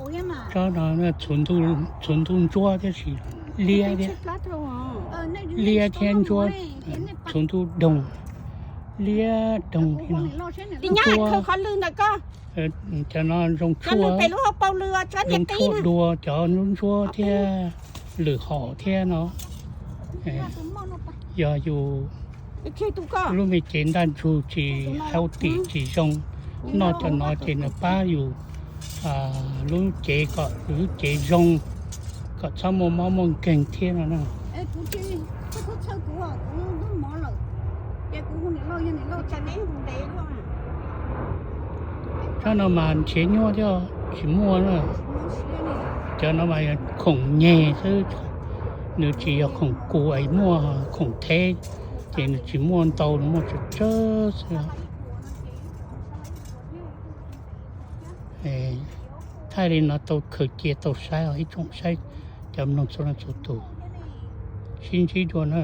Tsob no txhuv ntuj ntsuab thiab si, liab thiab, liab thiab ntsuab, txhuv ntuj doog, liab doog li no. Cov no zoo tshuaj, zoo tshuaj dua cov ntsuab ntsuab thiab lwm hom thiab no. Yog yus lub me cev ntaj ntsug tsis hau tim tsis zoo, noj cov no ces nws pab yus lub cev kom yus lub cev zoo, kom txhob muaj mob muaj nkeeg thiab no na. Tsob no mas nrhiav nyuaj thiab tsis muaj na. Cov no mas yog khoom nyeg xwb, nws tsis yog khoom kus es muaj, khoom theb ces nws tsis muaj ntau, nws muaj tsawg tsawg xwb. Thaij li no tau khaws cia tau saib os ib tsoom saib, cov mloog txhua leej txhua tus, sib ntsib dua na.